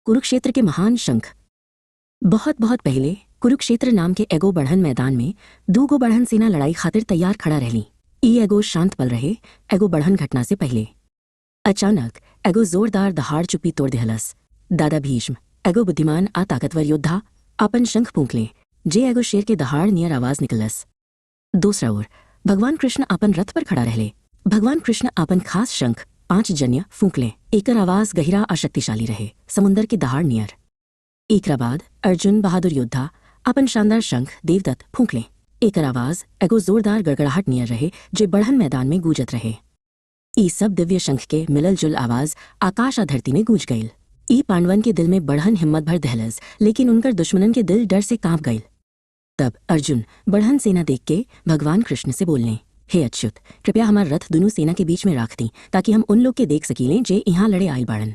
कुरुक्षेत्र के महान शंख। बहुत बहुत पहले कुरुक्षेत्र नाम के एगो बढ़न मैदान में दूगो बढ़न सेना लड़ाई खातिर तैयार खड़ा रहली। ई एगो शांत पल रहे एगो बढ़न घटना से पहले। अचानक एगो जोरदार दहाड़ चुप्पी तोड़ देहलस। दादा भीष्म एगो बुद्धिमान आ ताकतवर योद्धा आपन शंख फूंकले, जे एगो शेर के दहाड़ नियर आवाज निकलस। दूसरा ओर भगवान कृष्ण आपन रथ पर खड़ा रहले। भगवान कृष्ण आपन खास शंख पांचजन्य फूंकले। एकर आवाज गहिरा आ शक्तिशाली रहे, समुंदर के दहाड़ नियर। एकरा बाद अर्जुन बहादुर योद्धा आपन शानदार शंख देवदत्त फूंकले। एकर आवाज एगो जोरदार गड़गड़ाहट नियर रहे, जे बढ़न मैदान में गूंजत रहे। ई सब दिव्य शंख के मिलल जुल आवाज आकाश आ धरती में गूंज गईल। ई पांडवन के दिल में बढ़न हिम्मत भर दहलस, लेकिन उनकर दुश्मनन के दिल डर से कांप गईल। तब अर्जुन बढ़न सेना देख के भगवान कृष्ण से बोलने, हे अच्युत, कृपया हमार रथ दुनू सेना के बीच में राख दी, ताकि हम उन लोग के देख सकीलें जे यहाँ लड़े आयल बाड़न।